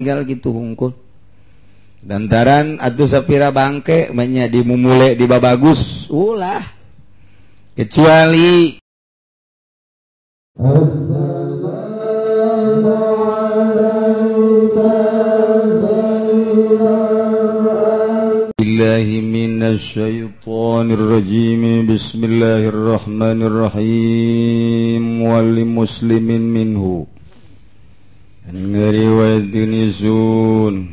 Tinggal gitu hungkul. Lantaran atuh sapira bangke menya dimumule di babagus ulah kecuali billahi minasyaitonir rajim. Bismillahirrahmanirrahim. Wal muslimin minhu ngeriwayatkeun isun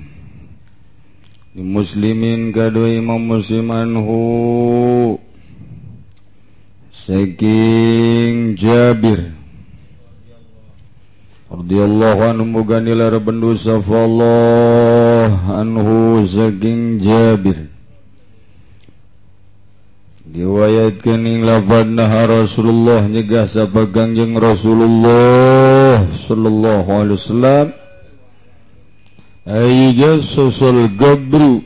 muslimin kadua imam muslim anhu saking Jabir radhiyallahu anhu muga nilar bendu safallah anhu saking Jabir diwayatkeun ing lafadna Rasulullah nyegah sapa Kangjeng Rasulullah sallallahu alaihi wasallam ayyajassul gabru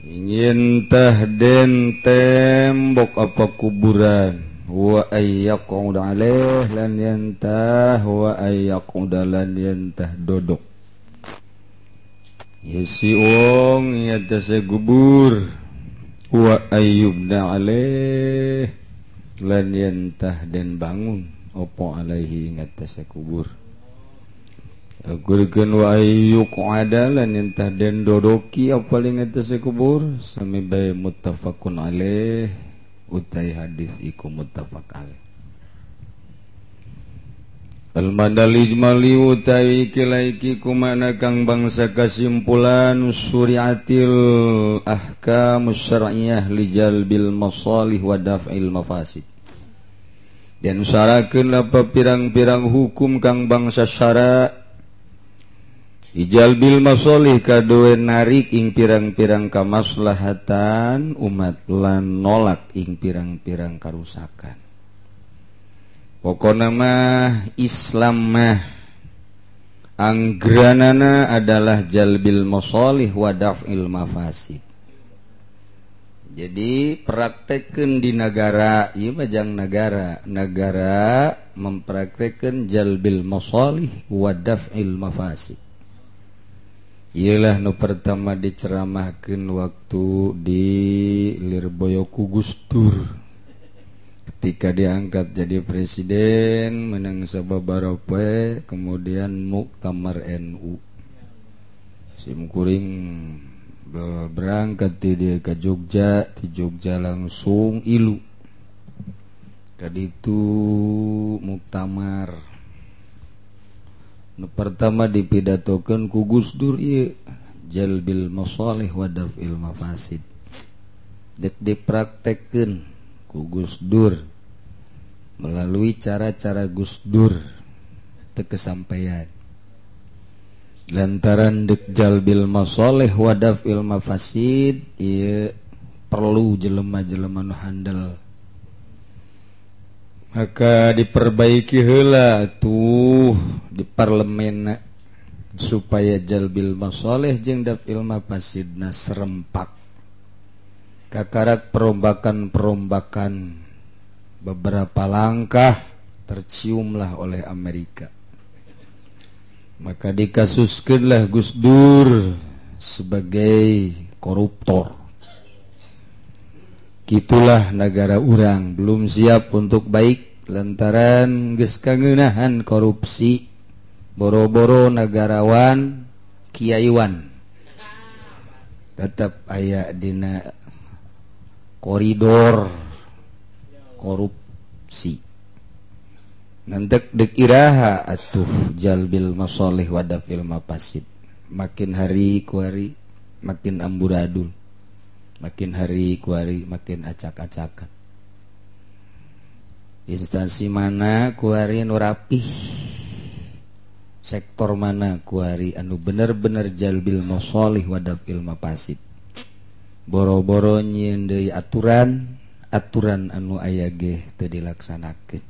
ingin tah den tembok apa kuburan wa ayyaqud alaih lan yantah wa ayyaqud lan yantah dodok yesi wong yatase kubur wa ayyubna alaih lan yantah den bangun opo alaihi ngatasé kubur. Agurkeun wa ayyuqada lan yantah den dodoki apa ing ngatasé kubur sami bae muttafaqun alaih utai hadis iku muttafaq alaih. Al-mandal ijmali utawi kilaiki kumana kang bangsa kesimpulan syuriatil ahkamus syar'iyyah li jalbil masalih wa daf'il mafasid. Dan syarakeun apa pirang-pirang hukum kang bangsa syara ijalbil masalih kadoe narik ing pirang-pirang kamaslahatan umat lan nolak ing pirang-pirang karusakan. Pokona mah Islam mah anggranana adalah jalbil masalih wa daf'il mafasid. Jadi praktekkeun di negara, ieu mah jang negara, negara mempraktekkeun jalbil masalih wa daf'il mafasid. Iyalah nu pertama diceramahkeun waktu di Lirboyo ku Gus Dur. Ketika diangkat jadi presiden menang sababaraha poe kemudian Muktamar NU. Simkuring berangkat ti dia ke Jogja, di Jogja langsung ilu. Kaditu Muktamar. Nu pertama dipidatokeun ku Gus Dur ieu jalbil masalih wa daf'il mafasid. Dek dipraktekkeun ku Gus Dur melalui cara-cara Gus Dur teu kesampaian. Lantaran dek jalbil masalih wa daf'il mafasid ieu perlu jelema-jelema nu handel. Maka diperbaiki heula tuh di parlemen supaya jalbil masalih jeung daf'il mafasidna serempak. Kakarak perombakan-perombakan beberapa langkah terciumlah oleh Amerika. Maka dikasuskeunlah Gus Dur sebagai koruptor. Gitulah negara urang belum siap untuk baik lantaran geus kangeunahan korupsi boro-boro negarawan kiaiwan tetap aya dina koridor korupsi. Nantek dek iraha atuh jalbil masalih wa daf'il mafasid. Makin hari ku hari makin amburadul, makin hari ku hari makin acak-acakan. Instansi mana ku hari nu rapih, sektor mana ku hari anu bener-bener jalbil masalih wa daf'il mafasid. Boro-boro nyieun deui aturan, aturan anu aya ge teu dilaksanakeun.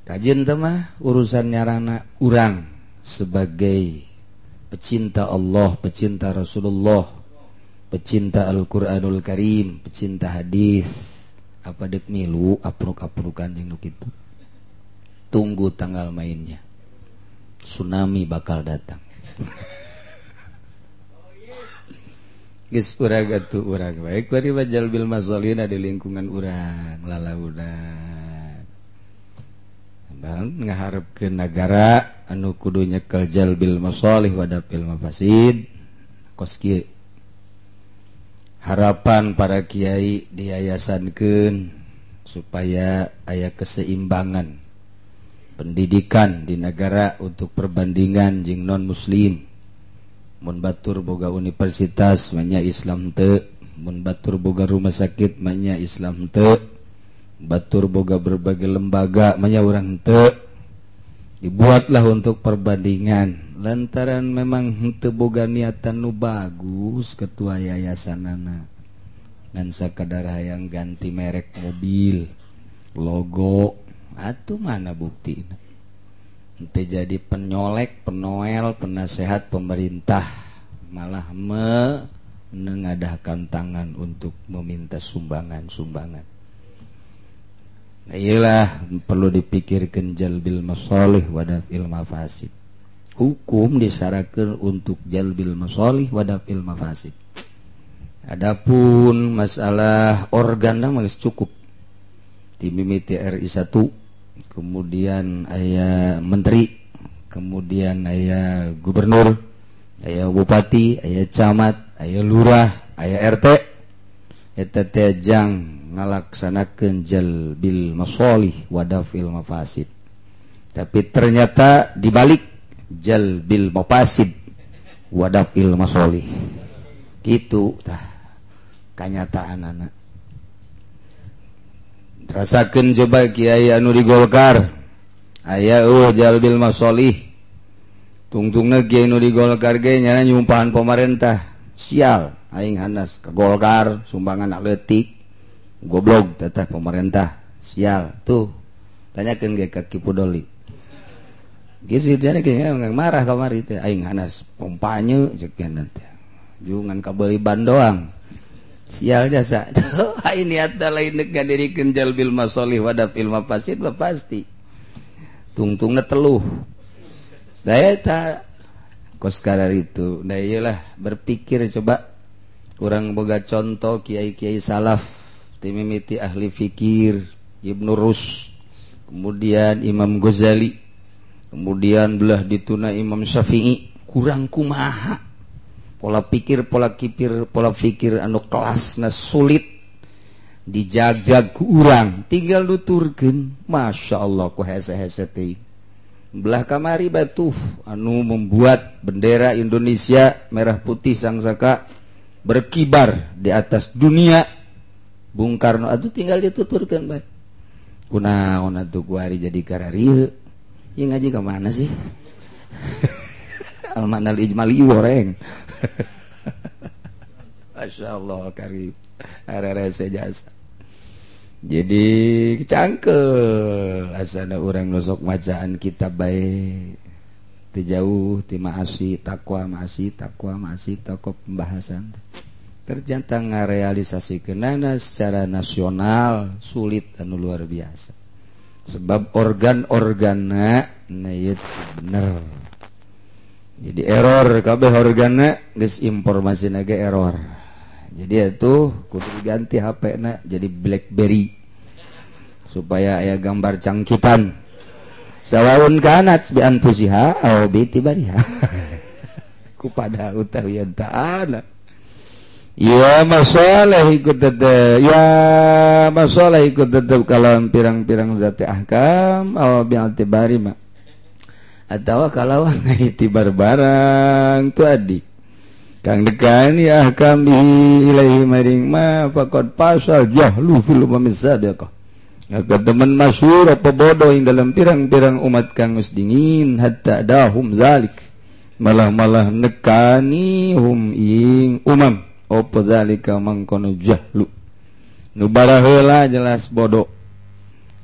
Kajeun teh mah urusan nyarana urang sebagai pecinta Allah, pecinta Rasulullah, pecinta Al-Qur'anul Karim, pecinta hadis. Apa dek milu apruk-aprukan jeung nu kitu. Tunggu tanggal mainnya. Tsunami bakal datang. Geus urang atuh urang bae kuari jalbil masolihna di lingkungan urang lalaunan. Barang ngaharepkeun nagara anu kudu nyekel jalbil masolih wa dafil mafasid kos kieu. Harapan para kiai diyayasankeun supaya aya keseimbangan pendidikan di negara untuk perbandingan jeung non muslim. Mun batur boga universitas manya Islam teu, mun batur boga rumah sakit manya Islam teu, batur boga berbagai lembaga manya urang teu. Dibuatlah untuk perbandingan lantaran memang henteu boga niatan nu bagus ketua yayasanana ngan sakadar hayang ganti merek mobil logo atuh mana buktina. Henteu jadi penyolek, penoel, penasehat pemerintah malah menengadahkan tangan untuk meminta sumbangan-sumbangan. Nah, iyalah perlu dipikirkan jalbil masolih wa dafil mafasid. Hukum disyaratkan untuk jalbil masolih wa dafil mafasid. Adapun masalah organ mah geus cukup. Dimimiti RI 1, kemudian aya menteri, kemudian aya gubernur, aya bupati, aya camat, aya lurah, aya RT. Eta teh jang ngalaksanakeun jalbil masolih wa dafil mafasid. Tapi ternyata dibalik jalbil mafasid wa dafil masolih. Gitu tah kanyataanana. Rasakeun coba kiai anu di Golkar. Aya eueuh jalbil masolih. Tungtungna kiai nu di Golkar ge nya nyumpahan pemerintah. Sial, aing hanas ke Golkar sumbangan leutik. Goblok teteh pemerintah. Sial tuh. Tanyakeun ge ka Ki Pudoli. Geus dieu ge marah kamari teh aing hanas kampanye ceuk teh. Jungan kabeuli ban doang. Sial jasa. Aing niat lain deuk ngadirikeun jalbil masolih wa dafil mafasid mah pasti. Tungtungna teluh. Da eta kos kadar itu. Nah iyalah berpikir coba urang boga contoh kiai-kiai salaf timimiti ahli fikir Ibnu Rus, kemudian Imam Ghazali, kemudian belah dituna Imam Syafi'i, kurang kumaha pola pikir pola pikir anu kelasna sulit dijagjag ku urang tinggal nuturkeun Masya Allah ku hese-hese teh. Belah kamari batuh anu membuat bendera Indonesia merah putih sangsaka berkibar di atas dunia Bung Karno atuh tinggal dituturkeun bae. Kunaon atuh ku hari jadi kararieu. Ieu ngaji ka mana sih? Al-ma'nal ijmali goreng. Masya Allah karim. Arerese jasa. Jadi cangkel asana urang nusok macaan kitab bae. Teu jauh ti maasi takwa maasi takwa maasi takwa pembahasan. Ternyata ngarealisasikeunana secara nasional sulit anu luar biasa. Sebab organ-organna na ieu bener. Jadi error kabeh organna geus informasina ge error. Jadi itu kudu diganti HP-na jadi BlackBerry supaya aya gambar cangcutan. Sawaun kanat bi anfusiha aw bi tibariha. Kupada utawi ta'ala. Ya masalah ikut tetep, ya masalah ikut tetep kalau pirang-pirang zati ahkam aw bi i'tibari ma. Atawa kalawan itibar barang tu adi. Kang dekani ahkam bi ilaihi maring ma faqad pasal jahlu fil umam sabiqah. Maka teman masyhur apa bodoh ing dalam pirang-pirang umat kang geus dingin hatta dahum zalik. Malah-malah nekani hum ing umam apa zalika mangkono jahlu. Nu baraheula jelas bodoh.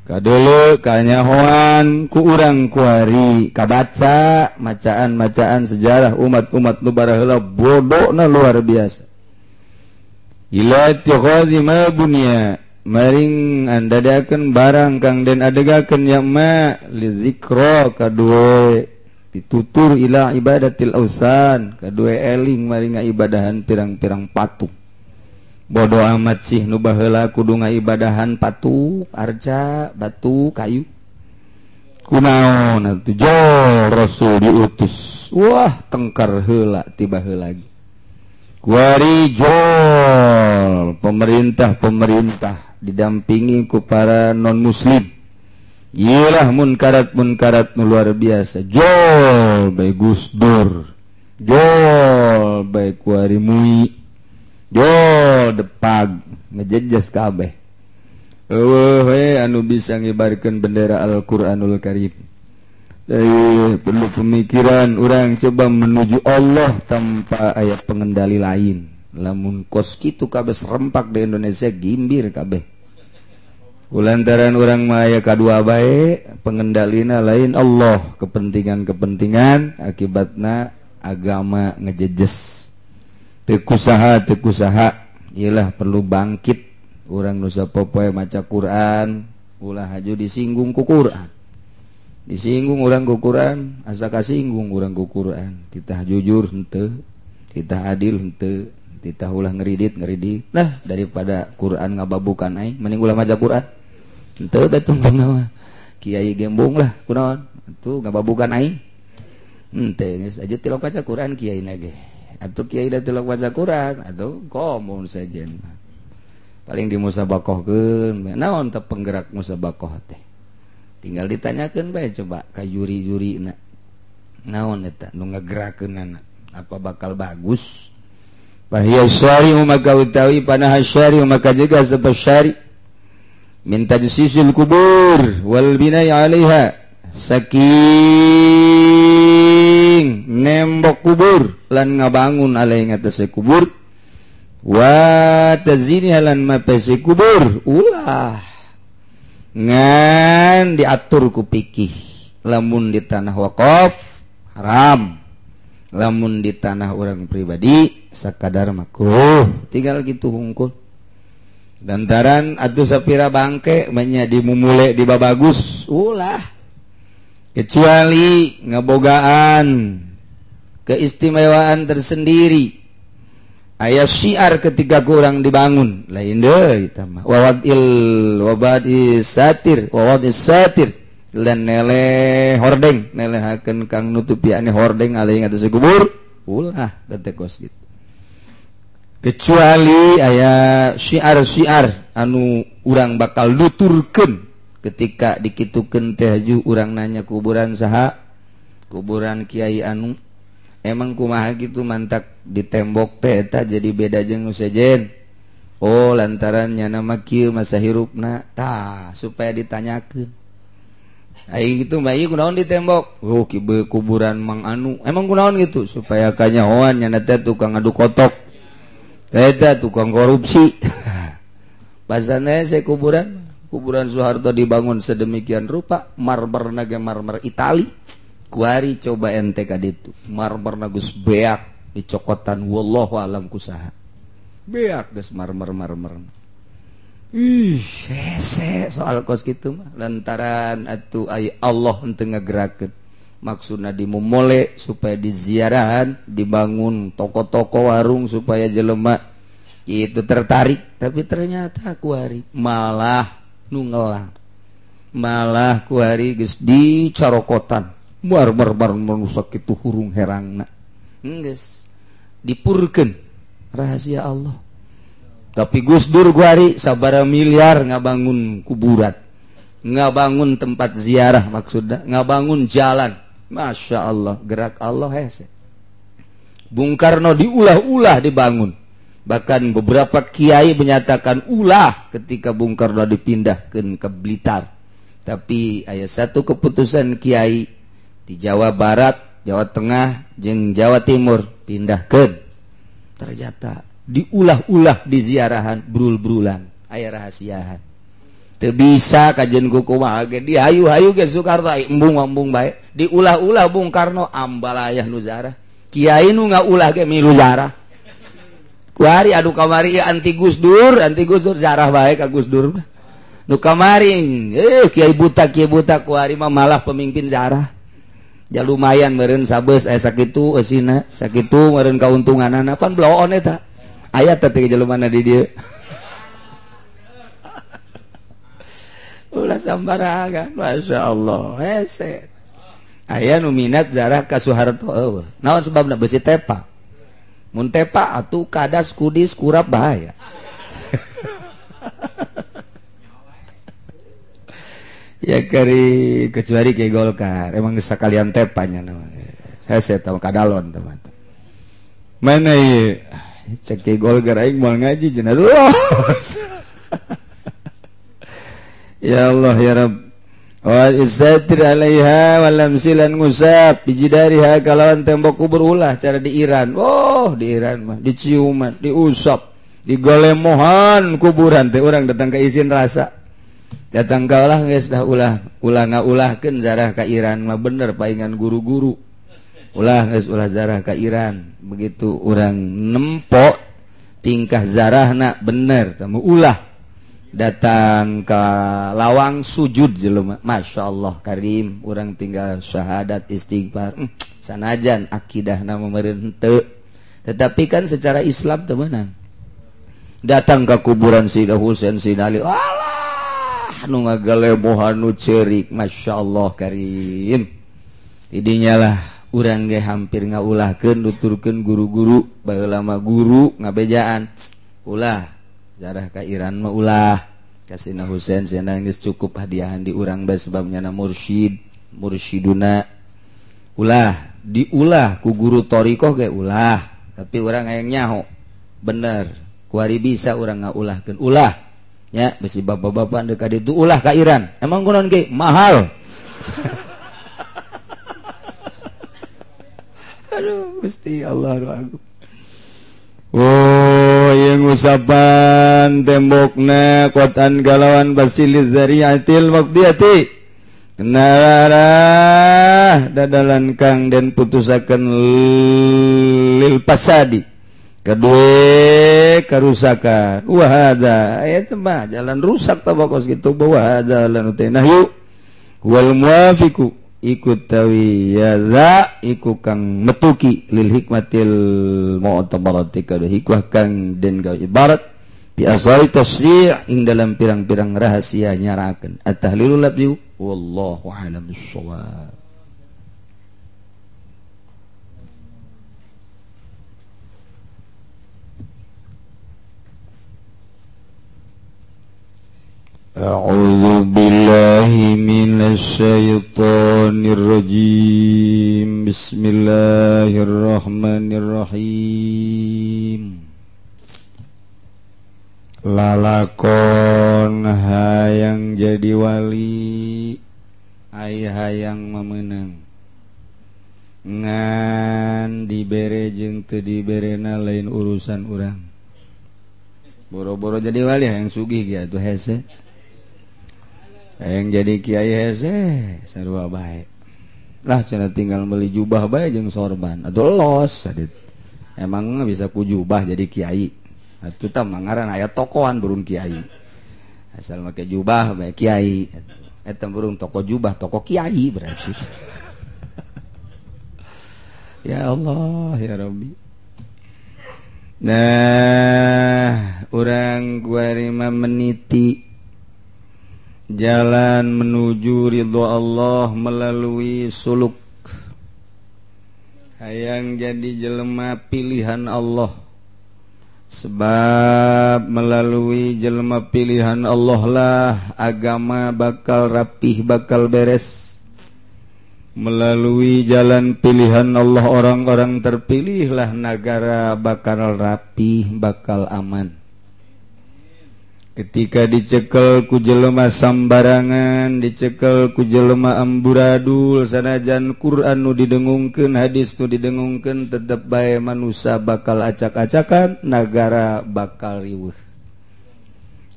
Kadulu kanyahoan ku urang kuari kabaca macaan-macaan sejarah umat-umat nu baraheula bodohna luar biasa. Ila tikhadhi ma bunya maring andadakeun barang kang den adegakeun ya ma li zikra kadue Pitutur ila ibadatil ausan kadue eling maring ngaibadahan pirang-pirang patung. Bodoh amat sih nu baheula kudu ngaibadahan patung, arca, batu, kayu. Kunaon atuh jol Rasul diutus. Wah, tengkar heula tiba heula lagi. Kuari jol pemerintah-pemerintah didampingi ku para non muslim. Iyalah munkarat-munkarat nu luar biasa. Jol bae Gus Dur, jol bae kuari MUI, jol depag ngejejas kabeh. Eueuh we anu bisa ngibarkeun bendera Al-Qur'anul Karim. Dari perlu pemikiran urang coba menuju Allah tanpa aya pengendali lain. Lamun kos kitu kabeh serempak di Indonesia gimbir kabeh. Ulantaran orang maya kadua bae pengendalina lain Allah, kepentingan-kepentingan akibatna agama ngejejes. Teu kusaha iyalah perlu bangkit urang nu sapopoe maca Quran, ulah haju disinggung ku Quran. Disinggung urang ku Quran, asa kasinggung urang ku Quran. Titah jujur henteu, titah adil henteu, titah ulah ngeridit. Nah, daripada Quran ngababukan aing mending ulah maca Quran. Henteu bae tungtung mah. Kiai gembong lah kunaon? Atuh ngababukan aing. Henteu geus aja tilok baca Quran kiai na ge. Atuh kiai da tilok baca Quran atuh komun sejen. Paling dimusabakohkeun. Naon teh penggerak musabakoh teh? Tinggal ditanyakeun bae coba ka juri-jurina. Naon eta nu ngagerakeunana? Apa bakal bagus? Bahia syari maka utawi panah syari maka juga sebab syari min tajsisil kubur wal binai 'alaiha saking nembok kubur lan ngabangun alai ngatasé kubur wa tazini lan mapese kubur ulah ngan diatur ku fikih. Lamun di tanah wakaf haram, lamun di tanah orang pribadi sakadar makruh, tinggal gitu hungkul. Lantaran atuh sapira bangke manya dimumule di babagus ulah, kecuali ngebogaan keistimewaan tersendiri. Aya syiar ketika kurang dibangun lain deui eta mah wawadil wabadi satir wawadis satir lan nele hordeng nelehakeun kang nutupi ane hordeng alih atas kubur ulah teh kos gitu. Kecuali aya syiar-syiar anu urang bakal nuturkeun ketika dikitukeun teh haju urang nanya kuburan saha, kuburan kiai anu emang kumaha gitu mantak di tembok teh eta jadi beda jeung nu sejen. Oh lantaran nyana mah kieu masa hirupna tah supaya ditanyakeun. Ai gitu bayi kunaon di tembok? Oh kieu kuburan Mang Anu. Emang kunaon gitu supaya kanyahoan nyana teh tukang adu kotok. Eta tukang korupsi. Pasana saya kuburan Soeharto dibangun sedemikian rupa, marmerna ge marmer Itali. Kuari coba ente ka ditu. Marmerna geus beak dicokotan wallahu alam kusaha. Beak geus marmer-marmer. Ih, hese soal kos kitu mah lantaran atuh ai Allah henteu ngagerakeun. Maksudna dimumole supaya diziarahan, dibangun toko-toko warung supaya jelema itu tertarik, tapi ternyata kuari malah nu ngelang. Malah kuari geus dicarokotan. Bar-bar manusa kitu hurung herangna. Geus dipurkeun rahasia Allah. Tapi Gus Dur kuari sabara miliar ngabangun kuburan, ngabangun tempat ziarah maksudna, ngabangun jalan. Masya Allah, gerak Allah hese. Bung Karno diulah-ulah dibangun. Bahkan beberapa kiai menyatakan ulah ketika Bung Karno dipindahkan ke Blitar. Tapi aya satu keputusan kiai di Jawa Barat, Jawa Tengah, jeung Jawa Timur pindahkan. Ternyata diulah-ulah di ziarahan brul-brulan, aya rahasiahan. Teu bisa kajen ku kumaha ge dihayu-hayu ge Soekarno embung-embung bae. Diulah-ulah Bung Karno ambalayah nu zarah. Kiai nu ngaulah ge milu zarah. Kuari adu kamari anti Gus Dur zarah bae ka Gus Dur mah. Nu kamari kiai buta kuari mah malah pemimpin zarah. Ja lumayan meureun sabeus aya sakitu eusina, sakitu meureun kauntunganana pan bloon eta. Aya teh teh jelema di dieu. Ulah sambarangan, Masya Allah, hese. Aya nu minat zarah ka Soeharto eueuh. Naon sebabna besi tepa. Mun tepa atuh kadas kudis kurap bahaya. Ya kari kecuali ke Golkar emang sekalian tepanya nama. Saya tahu kadalon teman. Mana ieu cek ke Golkar aing moal ngaji cenah. Ya Allah ya Rabb. Wa isatir alaiha walam silan ngusap bijidariha kalawan tembok kubur ulah cara di Iran. Oh, di Iran mah diciuman, diusap, digolemohan kuburan teh urang datang ke izin rasa. Datang kaulah geus dah ulah ulah ngaulahkeun zarah ka Iran mah bener paingan guru-guru. Ulah geus ulah zarah ka Iran. Begitu urang nempo tingkah zarahna bener temu ulah datang ke lawang sujud jelema Masya Allah karim urang tinggal syahadat istighfar sanajan akidahna meureun henteu tetapi kan secara Islam teu meunang datang ke kuburan Sayyidina Husain Sayyidina Ali alah nu ngagalebohan nu ceurik Masya Allah karim idinya lah urang ge hampir ngaulahkeun nuturkeun guru-guru baheula mah guru ngabejaan ulah zarah ka Iran mah ulah kasina Husain cenah geus cukup hadiahan di urang bae sebabnya na mursyid mursyiduna ulah diulah ku guru thariqah ge ulah tapi urang hayang nyaho bener kuari bisa urang ngaulahkeun ulah nya besi bapak-bapak deuk ka ditu ulah ka Iran emang kunaon ge mahal. Aduh Gusti Allah agung. Oh yang usapan tembokna kotan galawan basili zariatil maqdiyati narah dadalan kang den putusaken lil pasadi kedue kerusakan wah hada eta mah jalan rusak tabakos kitu bahwa hada lan nahyu wal muwafiqu ikut tawi ya za iku kang metuki lil hikmatil mu'tabarati kada hikmah kang den gawe ibarat bi asal tafsir ing dalam pirang-pirang rahasia nyarakeun at-tahlilul labdi wallahu a'lam bissawab. A'udzu billahi minasyaitonir rajim. Bismillahirrahmanirrahim. Lalakon hayang jadi wali ai hayang memenang ngan dibere jeung teu diberena lain urusan urang. Boro-boro jadi wali hayang sugih ge atuh hese. Yang jadi kiai hese sarua bae lah cenah tinggal beli jubah bae jeung sorban atuh los adit. Emang bisa ku jubah jadi kiai atuh tah mangaran aya tokoan burung kiai asal make jubah bae kiai eta burung toko jubah toko kiai berarti. Ya Allah ya Rabbi. Nah urang kuari mah meniti jalan menuju ridho Allah melalui suluk. Hayang jadi jelema pilihan Allah. Sebab melalui jelema pilihan Allah lah agama bakal rapih, bakal beres. Melalui jalan pilihan Allah orang-orang terpilihlah negara bakal rapih, bakal aman. Ketika dicekel ku jelema sambarangan, dicekel ku jelema amburadul, sanajan Quran nu didengungkeun, hadis nu didengungkeun, tetep bae manusia bakal acak-acakan, nagara bakal riweuh.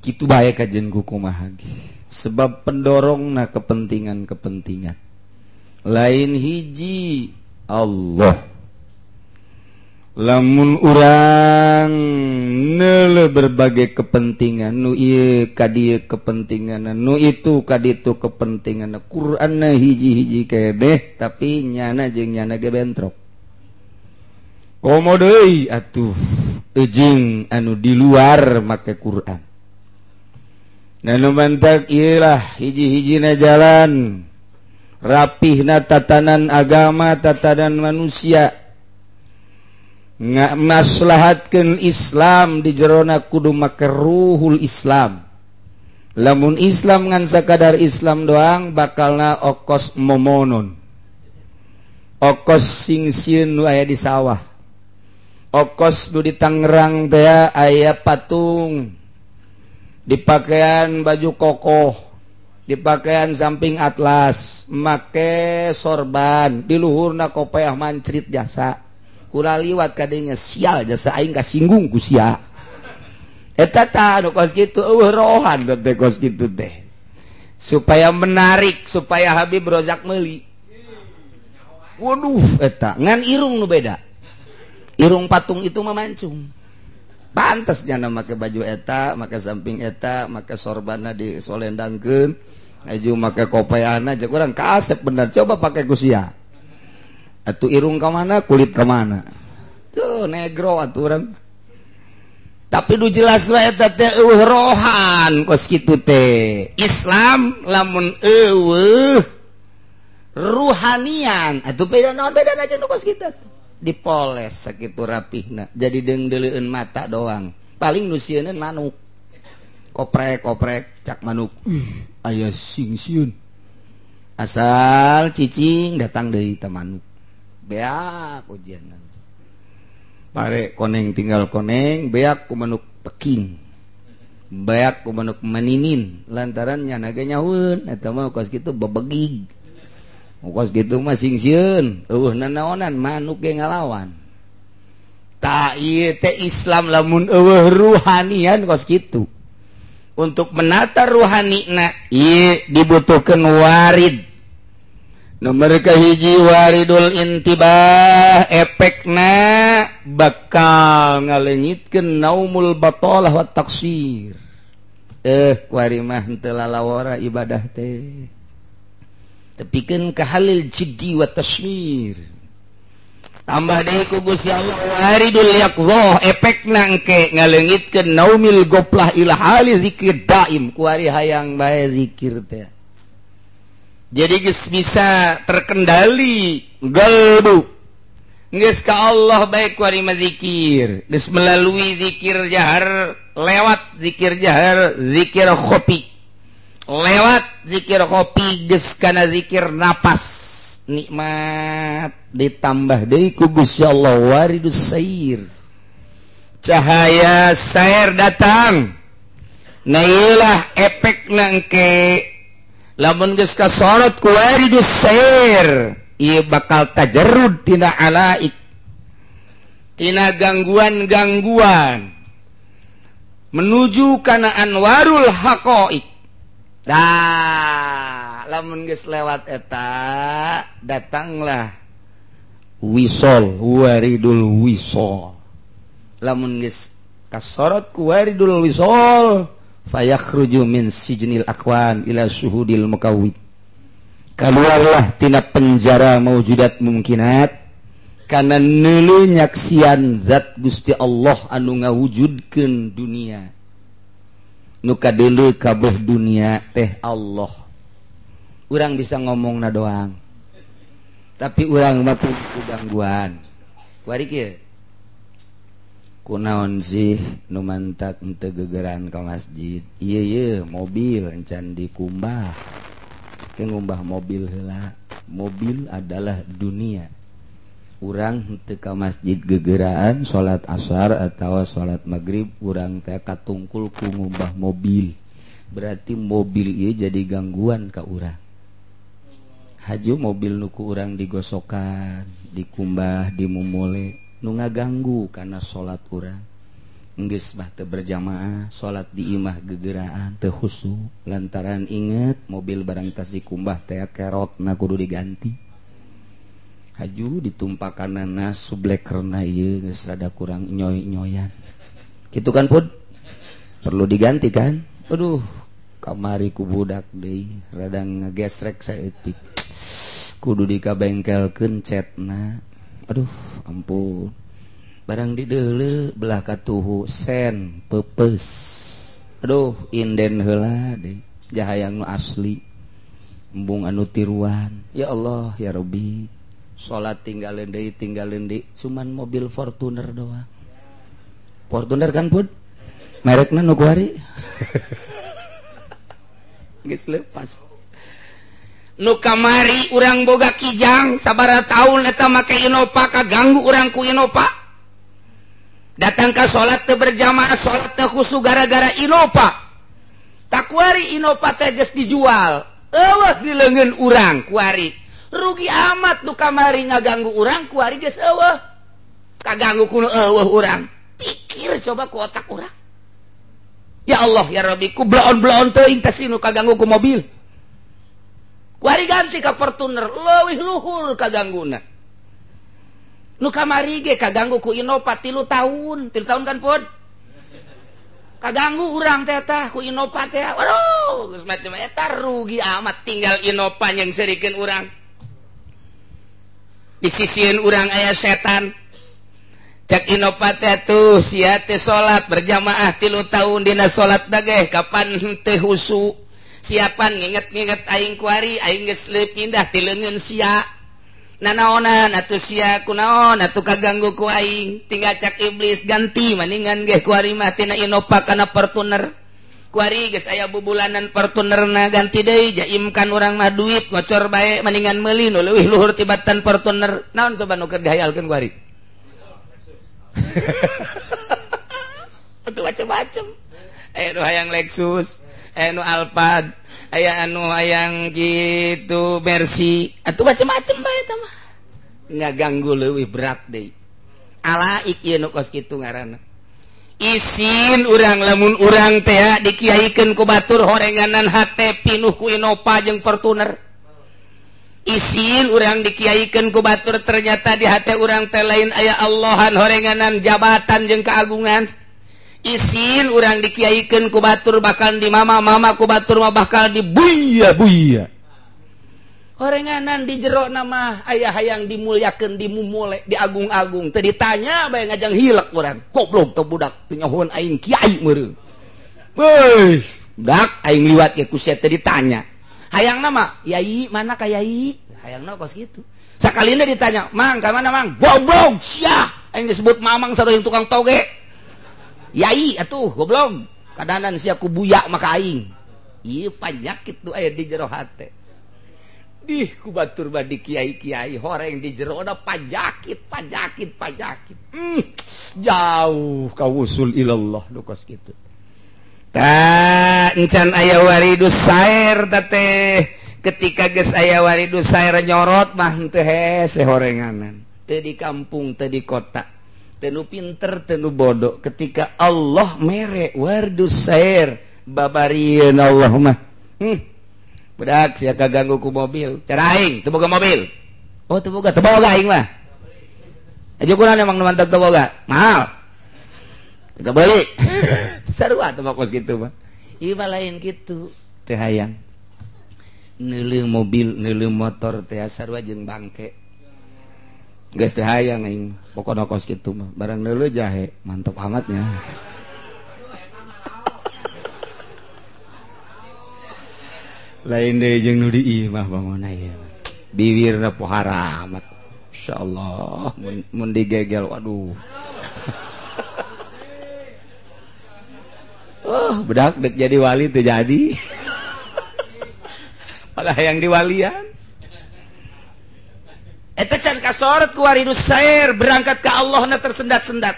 Kitu bae kajen ku kumaha ge. Sebab pendorongna kepentingan-kepentingan. Lain hiji Allah. Lamun urang Neuleuh berbagai kepentingan nu ieu ka dieu kepentingan nu itu ka ditu kepentingan. Qur'anna hiji-hiji keneh tapi nyana jeung nyana ge bentrok. Komo deui atuh ejing anu di luar make Quran. Nah nu mantak ieu lah hiji-hijina jalan rapihna tatanan agama, tatanan manusia. Nggak maslahatkeun Islam di jerona kudu make ruhul Islam. Lamun Islam ngan sakadar Islam doang bakalna okos momonon. Okos sing sieun nu aya di sawah. Okos nu di Tangerang teh aya patung. Dipakaian baju kokoh, dipakaian samping atlas, make sorban, di luhurna kopeah mancrit jasa. Kula liwat kadenya sial jasa aing kasinggung ku sia. Eta tah anu kos kitu eueuh rohan teh kos kitu teh. Supaya menarik, supaya Habib Rozak meuli. Waduh eta ngan irung nu beda. Irung patung itu mah mancung. Pantes nyana make baju eta, make samping eta, make sorbanna disolendangkeun, aju make kopeahna jeung urang kasep bener coba pake ku sia. Atuh irung ka mana, kulit ka mana. Tuh negro atuh urang. Tapi nu jelas wae eta teh eueuh rohan kos kitu teh. Islam lamun eueuh ruhanian atuh beda naon bedana jeung nu kos kitu. Dipoles sakitu rapihna jadi deungdeuleun mata doang. Paling nu sieuneun manuk. Koprek-koprek cak manuk. Aya sing sieun. Asal cicing datang deui ta manuk. Beak ujian pare koneng tinggal koneng beak ku manuk peking beak ku manuk meninin lantaran nyana ge nyahueun eta mah kos kitu bebegig kos kitu mah sing sieun eueuh nanaonan manuk ge ngalawan. Tah ieu teh Islam lamun eueuh ruhanian kos kitu. Untuk menata ruhanina ieu dibutuhkeun warid. Nomor kahiji waridul intibah efekna bakal ngaleungitkeun naumul batalah wa taksir. Kuari mah henteu lalawara ibadah teh. Tepikeun ka halil jiddi wa tasmir. Tambah deui ku Gusti Allah waridul yaqzah efekna engke ngaleungitkeun naumil goflah ila hali zikir daim. Kuari hayang bae zikir teh. Jadi geus bisa terkendali galbu. Geus ka Allah bae kuari mah zikir. Geus melalui zikir jahar, lewat zikir jahar, zikir khofi. Lewat zikir khofi geus kana zikir napas. Nikmat ditambah deui ku Gusti Allah waridus sair. Cahaya sair datang. Nah ieulah efekna engke lamun geus kasorot ku waridus sair ieu bakal tajarrud tina alaik tina gangguan-gangguan menuju kana anwarul haqaiq. Dah lamun geus lewat eta datanglah wisol waridul wisol. Lamun geus kasorot ku waridul wisol fayakhruju min sijnil akwan ila suhudil mukawwid. Keluarlah tina penjara maujudat mumkinat kana neuleuh nyaksian zat Gusti Allah anu ngawujudkeun dunia. Nu kadeuleu kabeh dunia teh Allah. Urang bisa ngomongna doang. Tapi urang mah puguh gangguan. Kuari kieu. Kunaon sih nu mantak henteu gegeran ka masjid? Ieu ieu mobil encan dikumbah. Ke ngumbah mobil heula. Mobil adalah dunia. Urang henteu ka masjid gegeraan salat asar atawa salat maghrib urang teh katungkul ku ngumbah mobil. Berarti mobil ieu jadi gangguan ka urang. Haju mobil nu ku urang digosokan, dikumbah, dimumule nu ngaganggu kana salat urang. Geus mah teu berjamaah, salat di imah gegeraan teu khusyuk lantaran inget mobil barang tas dikumbah teh kerotna kudu diganti. Haju ditumpakanana sublekerna ieu geus rada kurang nyoy-nyoyan. Gitu kan pun perlu diganti kan. Aduh kamari ku budak deui rada ngegesrek saeutik kudu dikabengkelkeun cetna. Aduh ampun barang dideuleu belah katuhu sen peupeus. Aduh inden heula deui jahayang nu asli embung anu tiruan. Ya Allah ya Rabbi, salat tinggalin deui cuman mobil Fortuner doang. Fortuner kan pun merekna nu kuari geus lepas. Nu kamari urang boga Kijang sabaraha taun eta make Innova kaganggu urang ku Innova. Datang ka salat teu berjamaah, salat teu khusyuk gara-gara Innova. Takuari Innova teh geus dijual. Eueuh di leungeun urang kuari. Rugi amat nu kamari ngaganggu urang kuari geus eueuh. Kaganggu ku nu eueuh urang. Pikir coba ku otak urang. Ya Allah ya Rabbi, ku bloon-bloon teuing teh si nu kaganggu ku mobil. Kuari ganti ka Fortuner, leuwih luhur kagangguna. Nu kamari ge kaganggu ku Innova 3 tahun, 3 tahun kan pun. Kaganggu urang teh tah ku Innova teh. Waduh, geus macam eta rugi amat tinggal Innova yang serikeun urang. Di sisieun urang aya setan. Cak Innova teh tuh sia teh salat berjamaah 3 tahun dina salat dageh kapan teu husu. Siapan nginget-nginget aing kuari aing geus pindah ti leungeun sia. Nanaonan atuh sia kunaon atuh kaganggu ku aing. Tinggal cak iblis ganti maningan geh kuari mah tina Innova kana Fortuner. Kuari geus aya bubulanan Fortunerna ganti deui jaimkan urang mah duit ngocor bae maningan meuli nu leuwih luhur tibatan Fortuner. Naon coba nu keur dihayalkeun kuari? Atuh macem-macem. Aya nu hayang Lexus, aya nu Alphard, aya anu hayang gitu Mercy, atuh macem-macem bae eta mah. Ngaganggu leuwih berat deui. Alaik ieu nu kos kitu ngaranna. Isin urang lamun urang teh dikiaikeun ku batur horenganan hate pinuh ku Innova jeung Fortuner. Isin urang dikiaikeun ku batur ternyata di hate urang teh lain aya Allahan horenganan jabatan jeung keagungan. Isin urang dikiaikeun ku batur bakal di mama-mama ku batur mah bakal di buya-buya. Horenganan di jero nama aya hayang dimulyakeun dimumule diagung-agung teu ditanya bae ngajang hilek urang. Goblok teu budak teu nyahoan aing kiai meureun. Weuh, budak aing liwat ge ku sia teu ditanya. Hayang nama yai mana ka yai? Hayangna kos kitu. Sakalina ditanya, "Mang, ka mana mang?" Goblok sia. Aing disebut mamang sarua yang tukang toge. Yai atuh goblok. Kadanan sia ku buya maka aing. Ieu panyakit nu aya di jero hate. Dih ku batur mah di kiai-kiai horeng di jero da pajakit pajakit pajakit. Jauh ka wusul ilallah nu kos kitu. Tah encan aya waridus sair teh. Ketika geus aya waridus sair nyorot mah henteu hese horenganan. Teu di kampung teu di kota. Teu nu pinter teu nu bodoh. Ketika Allah mere waridus sair babarieun Allah mah. Budak sia kaganggu ku mobil. Cara aing teu boga mobil. Oh teu boga, teu boga aing mah. Aja kunaon emang nu mantap teu boga? Mahal. Teu beuli. Sarua teu kos kitu mah. Ieu mah lain kitu. Teu hayang. Neuleuh mobil, neuleuh motor teh sarua jeung bangke. Geus teu hayang aing. Pokona kos kitu mah. Barang neuleuh jahe, mantap amatnya. Lain deui jeung nu di imah bangunna ieu. Biwirna pohara amat. Insyaallah mun digegel waduh. Oh, bedak dek jadi wali teu jadi. Malah yang diwalian. Eta can kasorot ku waridus sair berangkat ka Allahna tersendat-sendat.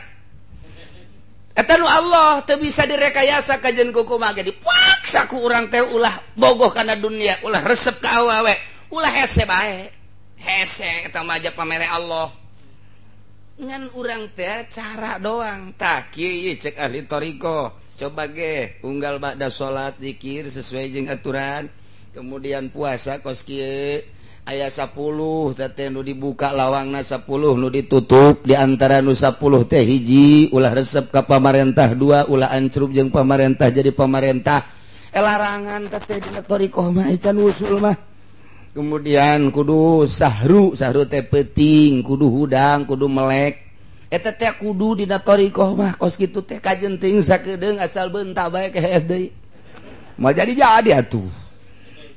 Eta nu Allah teu bisa direkayasa kajen kumaha ge dipaksa ku urang teh ulah bogoh kana dunia, ulah resep ka awewe, ulah hese bae. Hese eta mah aja pamere Allah. Ngan urang teh cara doang. Tah kieu cek ahli thariqah. Coba ge unggal ba'da salat zikir sesuai jeung aturan, kemudian puasa kos kieu. Aya 10 teh nu dibuka lawangna 10 nu ditutup, di antara nu 10 teh hiji ulah resep ka pamarentah, dua ulah ancrub jeung pamarentah jadi pamarentah. Larangan teh dina thariqah mah can usul mah. Kemudian kudu sahru, sahru teh peuting, kudu hudang, kudu melek. Eta teh kudu dina thariqah mah kos kitu teh kajenting sakedeung asal beunta bae ke hees deui. Moal jadi-jadi atuh.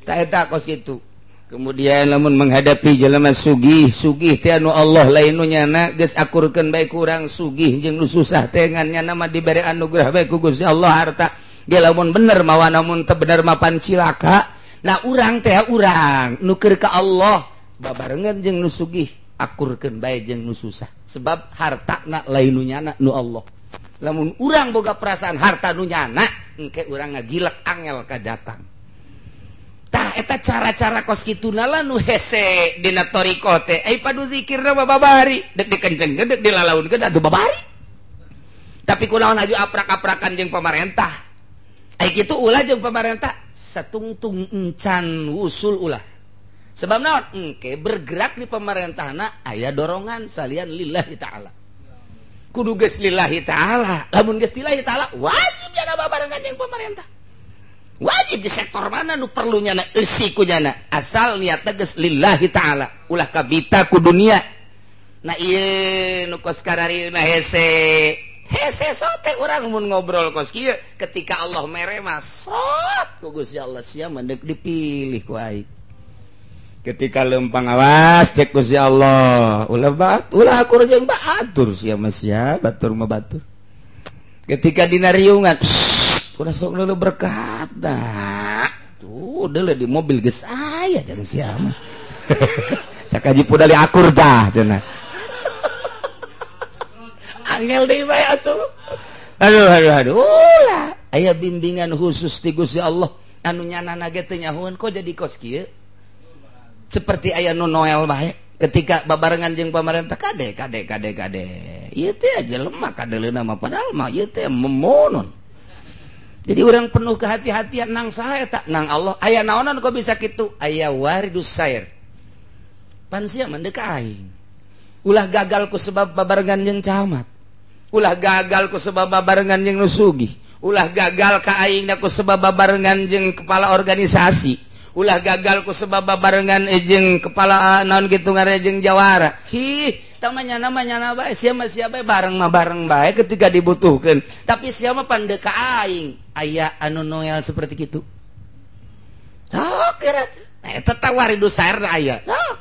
Tah eta kos kitu. Kemudian lamun menghadapi jelema sugih, sugih teh anu Allah lain nu nyana geus akurkeun bae kurang sugih jeung nu susah teh ngan nyana mah dibere anugerah bae ku Gusti Allah harta. Ge lamun bener mawa namun teu bener mah pan cilaka. Nah urang teh urang nu keur ka Allah babarengan jeung nu sugih akurkeun bae jeung nu susah. Sebab hartana lain nu nyana nu Allah. Lamun urang boga perasaan harta nu nyana engke urang ngagilek angel ka datang. Tah eta cara-cara kos kitu nala nu hese dina thariqah teh ai padu zikirna mah babari dek dikencengkeun dek dilalaunkeun atuh babari. Tapi kunaon aju aprak-aprakan jeung pamarentah. Ai kitu ulah jeung pamarentah satungtung encan usul ulah. Sebab naon engke bergerak di pamarentahna aya dorongan salian lillahi ta'ala. Kudu geus lillahi ta'ala. Lamun geus lillahi ta'ala wajib jana babarengan jeung pamarentah. Wajib di sektor mana nu perlu nyana eusi ku nyana asal niatna geus lillahi ta'ala ulah kabita ku dunia. Nah ieu nu kos kararieuna hese hese sote urang mun ngobrol kos kieu ketika Allah mere mah sot ku Gusti Allah sia mah deuk dipilih ku aing. Ketika lempang awas cek Gusti Allah ulah bat ulah akur jeung batur sia mah sia batur mah batur. Ketika dina riungan udah sok lulu berkat dah tuh udah di mobil geus aya jangan siapa cak haji pudali akur dah cenah angel deui bae asup aduh aduh aduh ulah aya bimbingan khusus ti Gusti Allah anu nyanana ge teu nyahoeun kok jadi kos kieu seperti aya nu Noel bae ketika babarengan jeung pamarentah kade kade kade kade ieu teh jelema kadeleuna mah padahal mah ieu teh memonon. Jadi orang penuh kehati-hatian nang saha eta nang Allah aya naonan kok bisa kitu aya waridus sair pan sia mah deuk aing ulah gagal ku sebab babarengan jeung camat ulah gagal ku sebab babarengan jeung nu sugih ulah gagal ka aingna ku sebab babarengan jeung kepala organisasi ulah gagal ku sebab babarengan jeung kepala naon kitu ngaranna jeung jawara hi tamanya namanya na bae sia mah sia bae bareng mah bareng bae ketika dibutuhkeun tapi sia mah pan deuk ka aing aya anu Noel seperti kitu sok kira eta tawaridus sairna aya sok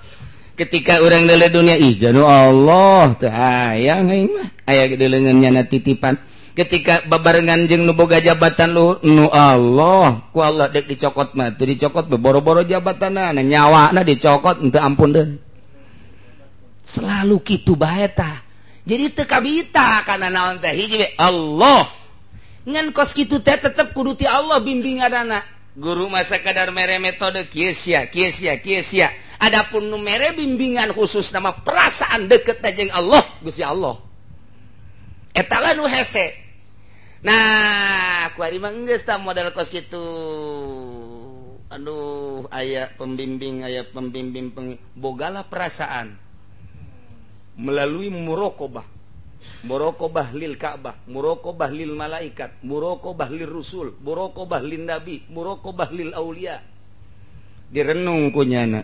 ketika urang deuleu dunia ih janu Allah teu hayang aing mah aya deuleuneun nyana titipan ketika babarengan jeung nu boga jabatan luhur nu Allah ku Allah deuk dicokot mah teu dicokot boro-boro jabatanna nyawana dicokot henteu ampun deui selalu kitu bae tah jadi teu kabita kana naon teh hiji we Allah ngan kos kitu teh tetep kudu ti Allah bimbinganana guru masa kadar mere metode kieu sia kieu sia kieu sia adapun nu mere bimbingan khusus nama perasaan deket jeung Allah Gusti Allah eta lah nu hese. Nah ku ari mah geus tah model kos kitu aduh aya pembimbing bogalah perasaan melalui muraqabah muraqabah lil Ka'bah muraqabah lil malaikat muraqabah lir rusul muraqabah lin nabi muraqabah lil aulia direnung ku nyana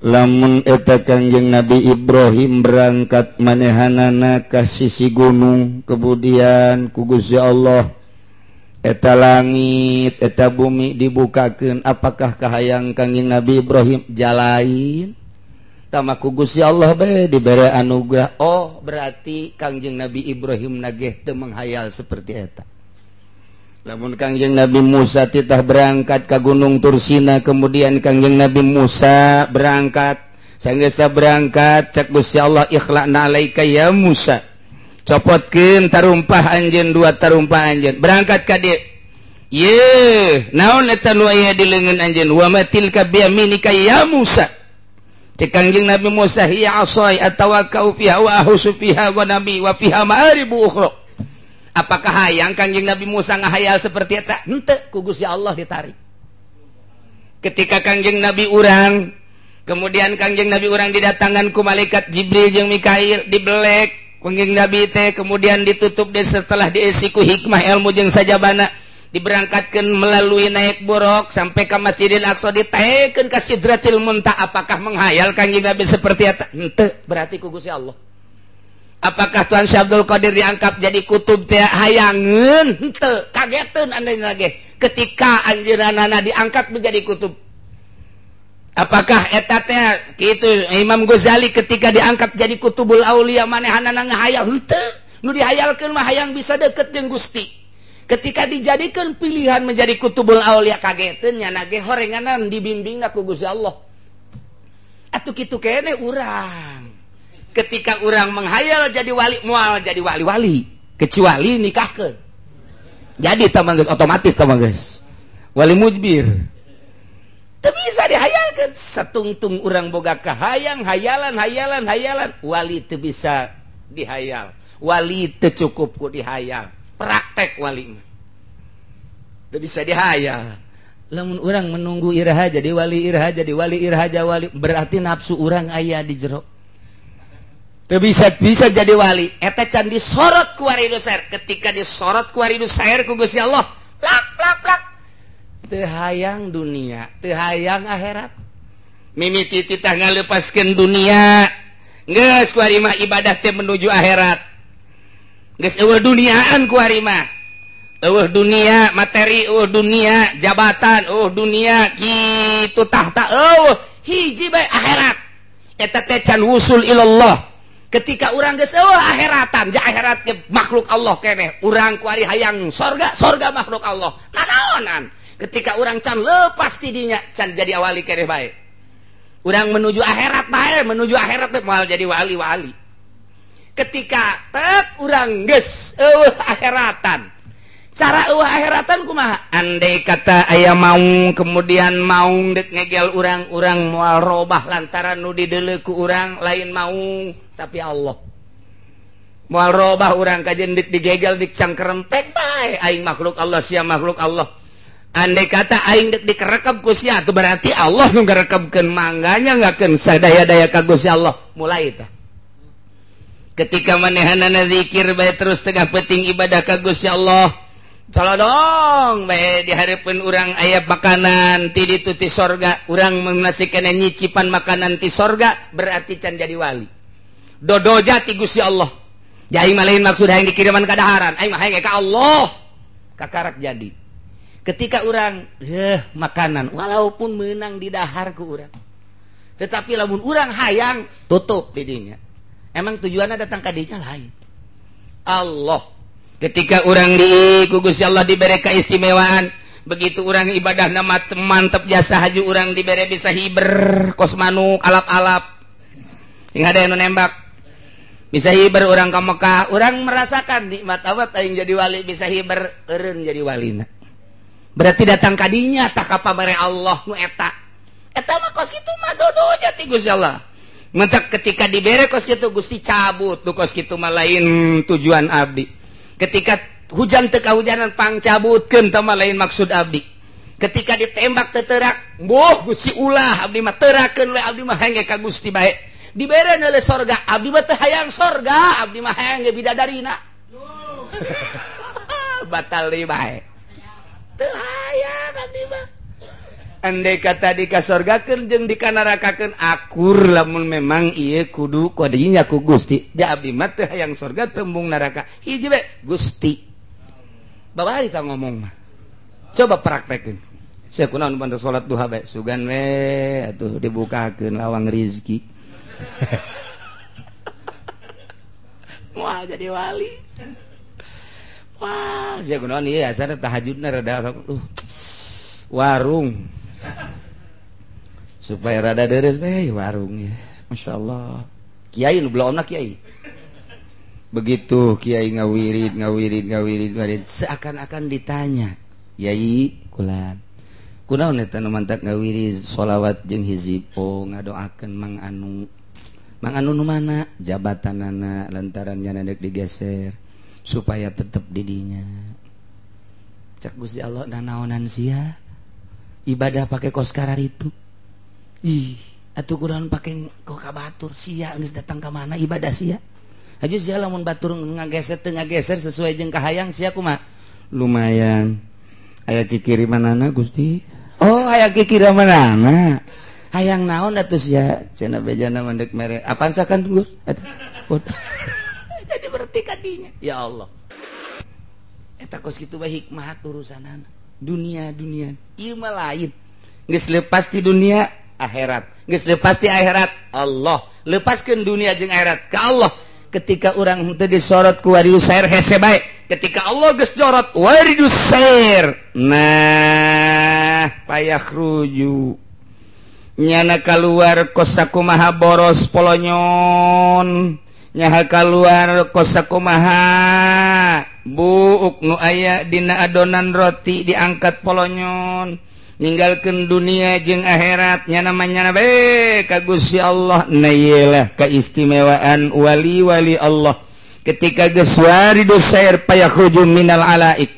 lamun eta Kangjeng Nabi Ibrahim berangkat manehanana ka sisi gunung kemudian ku Gusti Allah eta langit eta bumi dibukakeun apakah kahayang Kangjeng Nabi Ibrahim jalain tama ku Gusti Allah bae dibere anugerah. Oh berarti Kangjeng Nabi Ibrahim nageh teu menghayal seperti eta. Lamun Kangjeng Nabi Musa titah berangkat ka Gunung Tursina kemudian Kangjeng Nabi Musa berangkat sanggeus berangkat cek Gusti Allah ikhla'na alaika ya Musa copotkeun tarumpah anjeun dua tarumpah anjeun berangkat ka dieu ye naon eta nu aya di leungeun anjeun wa matilka biyaminika ya Musa cek Kangjeng Nabi Musa hiya asai atawakkau fiha wa ahusu fiha wa nabi wa fiha ma'aribu ukhra. Apakah hayang Kangjeng Nabi Musa ngahayal seperti eta? Henteu ku Gusti Allah ditarik. Ketika Kangjeng Nabi urang Kemudian Kangjeng Nabi urang didatangan ku malaikat Jibril jeung Mikail, dibelek Kangjeng Nabi teh, kemudian ditutup deh setelah diisi ku hikmah ilmu jeung sajabana, diberangkatkan melalui naik buruk sampai ke Masjidil Aqsa, ditaekeun ka Sidratil Muntaha. Apakah menghayal Kangjeng Nabi seperti eta? Henteu, berarti ku Gusti Allah. Apakah Tuan Syekh Abdul Qadir diangkat jadi kutub teh hayangeun? Henteu, kageteun anjeunna ge ketika anjeunna diangkat menjadi kutub. Apakah eta teh kitu Imam Ghazali ketika diangkat jadi kutubul aulia manehanana ngahayal? Henteu, nu dihayalkeun mah hayang bisa deket jeung Gusti. Ketika dijadikan pilihan menjadi kutubul aulia kageteun nya ge horenganan dibimbingna ku Gusti Allah. Atuh kitu keneh urang. Ketika urang menghayal jadi wali, moal jadi wali-wali kecuali nikahkeun. Jadi tah geus otomatis tah geus wali mujbir. Teu bisa dihayalkeun satungtung urang boga kahayang, hayalan hayalan hayalan, wali teu bisa dihayal. Wali teu cukup ku dihayal. Praktek wali mah teu bisa dihayal. Lamun urang menunggu iraha jadi wali, iraha jadi wali, iraha jadi wali, berarti nafsu urang aya di jero. Teu bisa jadi wali. Eta can disorot ku waridu sair. Ketika disorot ku waridu sair ku Gusti Allah, plak plak plak. Teu hayang dunia, teu hayang akhirat. Mimiti titah ngalepaskeun dunia. Geus ku ari mah ibadah teh menuju akhirat. Geus eueuh duniaan ku ari mah. Eueuh dunia materi, eueuh dunia jabatan, eueuh dunia kitu tahta, eueuh hiji bae akhirat. Eta teh can wusul ilallah. Ketika urang geus eueuh akhiratan, ja akhirat ge makhluk Allah keneh. Urang ku ari hayang sorga, sorga makhluk Allah. Nanaonan? Ketika urang can lepas ti dinya, can jadi wali keneh bae. Urang menuju akhirat bae, menuju akhirat teh moal jadi wali-wali. Ketika tek urang geus eueuh akhiratan. Cara eueuh akhiratan kumaha? Andai kata aya maung, kemudian maung dek ngegel urang, urang moal robah lantaran nu dideuleu ku urang lain maung tapi Allah. Moal robah urang kajen dek digegel dik cangkerempek bae, aing makhluk Allah sia makhluk Allah. Andai kata aing dek dikerekep ku sia, tu berarti Allah nu ngarekepkeun mangganya ngakeun sadaya-daya ka Gusti Allah. Mulai tah. Ketika manehanana zikir bae terus tengah penting ibadah ka Gusti Allah. Colodong bae di hareupeun urang aya makanan ti ditu ti sorga, urang menasikeun nyicipan makanan ti sorga berarti can jadi wali. Dodoja ti Gusti Allah. Ja aing mah lain maksud hayang dikiriman ka daharan, aing mah hayang ka Allah. Kakarak jadi. Ketika urang makanan walaupun menang di dahar ku urang, tetapi lamun urang hayang tutup didinya. Emang tujuannya datang ka dinya lain. Allah. Ketika urang di ku Gusti Allah diberi keistimewaan, begitu urang ibadah nama mantep jasa haji urang diberi bisa hiber kos manuk alap-alap. Sing ada yang nembak. Bisa hiber urang ka Mekah, urang merasakan nikmat amat aing jadi wali bisa hiber eureun jadi walina. Berarti datang ka dinya tah ka pamere Allah nu eta. Eta mah kos kitu mah dodonya ti Gusti Allah. Mentak ketika dibere kos kitu Gusti cabut nu kos kitu mah lain tujuan abdi. Ketika hujan teu kahujanan pangcabutkeun tah mah lain maksud abdi. Ketika ditembak teu teurak, boh Gusti ulah abdi mah teurakeun we abdi mah hayang ka Gusti bae. Dibere neuleuh sorga, abdi mah teu hayang sorga, abdi mah hayang ge bidadarina. Batal deui bae. Teu hayang abdi mah. Andai kata dikasorgakeun jeung dikanarakakeun akur lamun memang ieu kudu kadinya ku Gusti. Ja abdi mah teu hayang sorga tembung neraka. Hiji bae Gusti. Babari tah ngomong mah. Coba praktekeun. Sia kunaon bantu salat duha bae sugan we atuh dibukakeun lawang rizki. Moal jadi wali. Wah, sia kunaon ieu asana tahajudna rada warung. Supaya rada deres bae warungnya. Masya Allah. Kiai nu belona kiai. Begitu kiai ngawirid ngawirid ngawirid ngawirid seakan-akan ditanya, "Yai, kulan. Kunaon eta nu mantak ngawirid sholawat jeung hizib? Oh, ngadoakeun Mang Anu. Mang Anu nu mana? Jabatanana lantaran nya deuk digeser supaya tetep di dinya." Cak Gusti Allah nanaonan sia? Ibadah pakai kos karar itu. Ih, Atuh kunaon pake ku ka batur sia geus datang ka mana ibadah sia. Haju sia lamun batur ngageser teu ngageser sesuai jeung kahayang sia kumaha? Lumayan. Aya kikirimanana Gusti. Oh, aya kikirimanana. Hayang naon atuh sia? Cenah bejana mendek mere. Apaan sakan Gus? Jadi berarti kadinya. Ya Allah. Eta kos kitu bae hikmah urusanana. Dunia-dunia ieu mah lain. Geus lepas ti dunia akhirat. Geus lepas ti akhirat Allah. Lepaskeun dunia jeung akhirat ka Allah. Ketika urang henteu disorot ku waridus sair hese bae. Ketika Allah geus jorot waridus sair. Nah, payakhruju. Nyana kaluar kos sakumaha boros polonyon. Nyaha kaluar kos sakumaha buuk nu aya dina adonan roti diangkat polonyon. Ninggalkeun dunia jeung akhirat nyana manyana bae ka Gusti Allah. Nah ieu keistimewaan wali-wali Allah. Ketika geus waridus sair payakhruju minal alaik.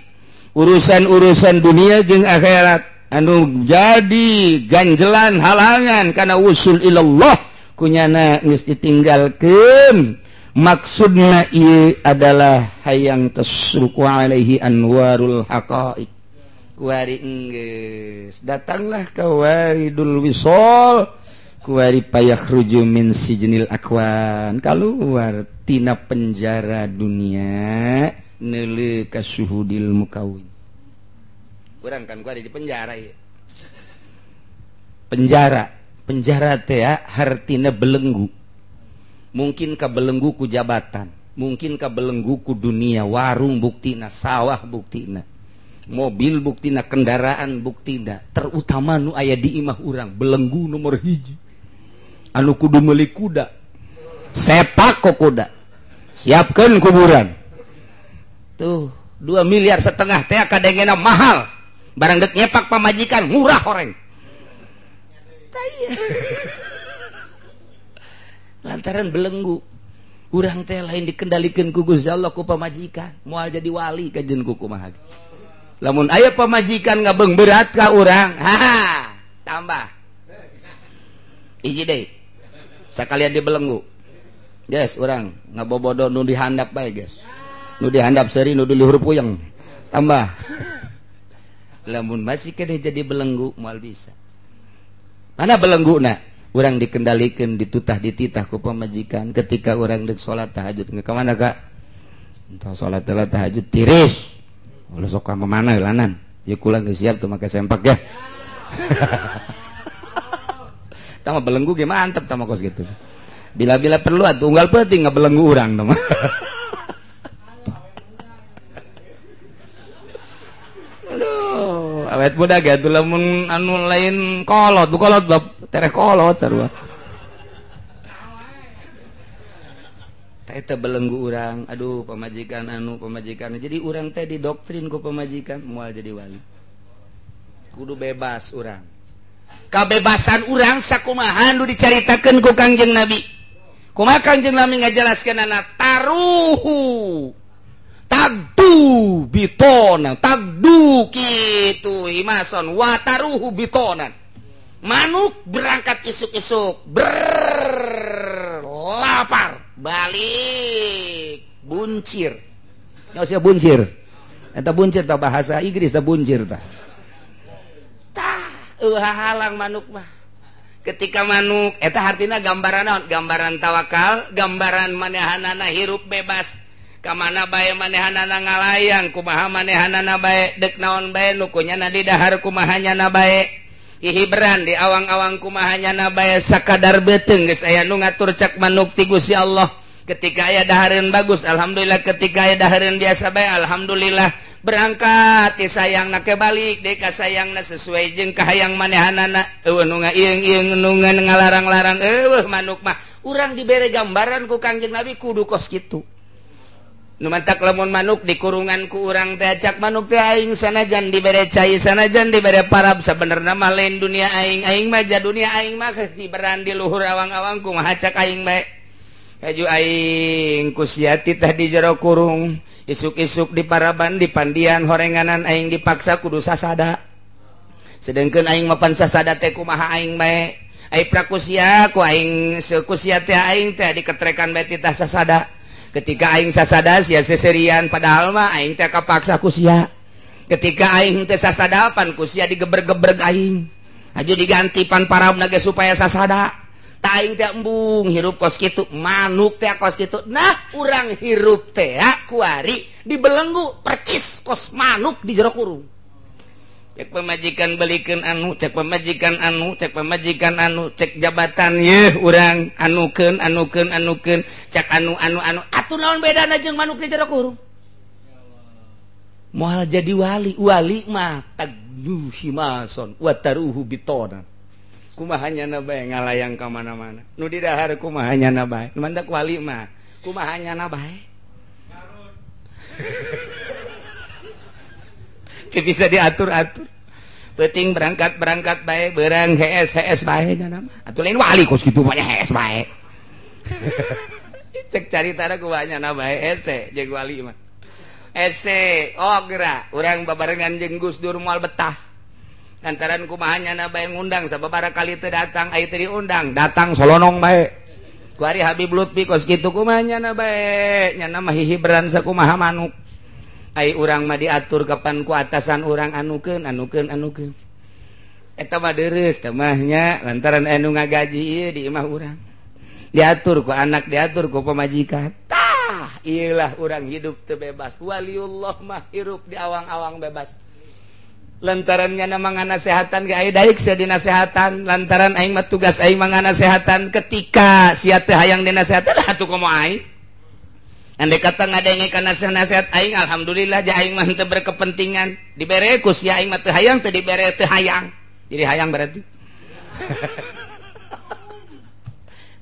Urusan-urusan dunia jeung akhirat anu jadi ganjelan halangan kana usul ilallah kunyana geus ditinggalkeun. Maksudna ieu adalah hayang tasruku alaihi anwarul haqaiq. Kuari enggeus datanglah ka waridul wisol kuari payakhruju min sijnil akwan, kaluar tina penjara dunia neuleuh ka syuhudil mukawin. Urang kan kuari di penjara ieu. Penjara, penjara teh hartina belenggu. Mungkin ka belenggu ku jabatan, mungkin ka belenggu ku dunia, warung buktina, sawah buktina, mobil buktina, kendaraan buktina, terutama nu aya di imah urang belenggu nomor hiji anu kudu meuli kuda, sepak ku kuda, siapkeun kuburan tuh 2,5 miliar teh kadengena mahal, barang dek nyepak pamajikan murah horeng. Lantaran belenggu urang teh lain dikendalikeun ku Gusti Allah ku pamajikan, moal jadi wali kajeun ku kumaha. Lamun aya pamajikan ngabeng berat ka urang, ha tambah hiji deui sakalian dibelenggu. Guys, urang ngabobodo nu dihandap bae guys. Nu dihandap seuri nu di luhur puyeng. Tambah. Lamun masih keneh jadi belenggu moal bisa. Mana belengguna? Urang dikendalikeun, ditutah dititah ku pamajikan ketika urang deuk salat tahajud. Ka mana Kak? Entah salat tahajud tiris. Ulah sok ka mana lanan. Ya kula geus siap tuh make sempak ya. Tama belenggu ge mantep tama kos gitu. Bila-bila perlu atuh unggal peuting ngabelenggu urang tama. Aduh, awet muda ge atuh lamun anu lain kolot, bu kolot bab tereh kolot sarua. Eta belenggu urang, aduh pamajikan anu pamajikan. Jadi urang teh didoktrin ku pamajikan moal jadi wali. Kudu bebas urang. Kabebasan urang sakumaha nu dicaritakeun ku Kangjeng Nabi. Kumaha Kangjeng Nabi ngajelaskeunana taruhu tagdu bitona, tagdu kitu himason wa taruhu bitonan. Manuk berangkat isuk-isuk berlapar balik buncir. Nyaos sia buncir. Eta buncir tah bahasa Inggris tah buncir tah. Tah eueuh halang manuk mah. Ketika manuk eta hartina gambaran naon? Gambaran tawakal, gambaran manehanana hirup bebas. Ka mana bae manehanana ngalayang, kumaha manehanana bae deuk naon bae nu kunyana didahar kumaha nyana bae. Hihiberan di awang-awang kumahanya bae sakadar beuteung geus aya nu ngatur cak manuk ti Gusti Allah. Ketika aya dahareun bagus alhamdulillah, ketika aya dahareun biasa bae alhamdulillah. Berangkat ti sayangna ke balik deui ka sayangna sesuai jeung kahayang manehanana. Eueuh nu ngaieung-ieung nu ngalarang-larang eueuh manuk mah. Urang dibere gambaran ku Kangjeng Nabi kudu kos kitu. Nu mantak lamun manuk dikurungan ku urang teh cak manuk teh aing sanajan dibere cai sanajan dibere parab sabenerna mah lain dunia aing, aing mah ja dunia aing mah hiberan di luhur awang-awang kumaha cak aing bae. Haju aing ku siati teh di jero kurung, isuk-isuk di paraban di pandian horenganan aing dipaksa kudu sasada. Sedengkeun aing mah pan sasada teh kumaha aing bae. Ai prakusia ku aing sekusia teh aing teh diketrekan bae titah sasada. Ketika aing sasada sia seserian padahal mah aing teh kapaksa ku sia. Ketika aing teh sasadapan ku sia digeber-gebreg aing. Aju diganti pan parabna ge supaya sasada. Ta aing teh embung hirup kos kitu, manuk teh kos kitu. Nah, urang hirup teh kuari dibelenggu percis kos manuk di jero kurung. Cek pemajikan belikeun anu, cek pemajikan anu, cek pemajikan anu, cek jabatan yeuh urang anukeun anukeun anukeun, cek anu anu anu. Atuh naon bedana jeung manuk di jero kurung? Moal jadi wali, wali mah tagnu himason wa taruhu bitona. Kumaha nyana bae ngalayang ka mana-mana. Nu didahar kumaha nyana bae. Nu mantak wali mah kumaha nyana bae. Bisa diatur-atur. Penting berangkat-berangkat bae, berang HS-HS bae nya nama. Atuh lain wali kos kitu mah HS bae. Cek caritana kumaha nyana bae hese jeung wali mah. Hese, oh geura urang babarengan jeung Gus Dur moal betah. Lantaran kumaha nyana bae ngundang sababaraha kali teu datang, aya teu diundang, datang solonong bae. Ku ari Habib Lutfi kos kitu kumaha nyana bae, nyana mah hihibran sakumaha manuk. Ai urang mah diatur kapan ku atasan urang anukeun anukeun anukeun. Eta mah dereus teh mah nya lantaran anu ngagaji ieu di imah urang. Diatur ku anak, diatur ku pamajikan. Tah, ieu lah urang hidup teu bebas. Waliullah mah hirup di awang-awang bebas. Lantaran nyana manganasehatan ge aya daik sia dinasehatan, lantaran aing mah tugas aing manganasehatan ketika sia teu hayang dinasehatan lah atuh komo aing. Andai kata ngadenge kana nasihat aing alhamdulillah ja aing mah teu berkepentingan dibere ku sia aing mah teu hayang teu dibere teu hayang. Jadi hayang berarti.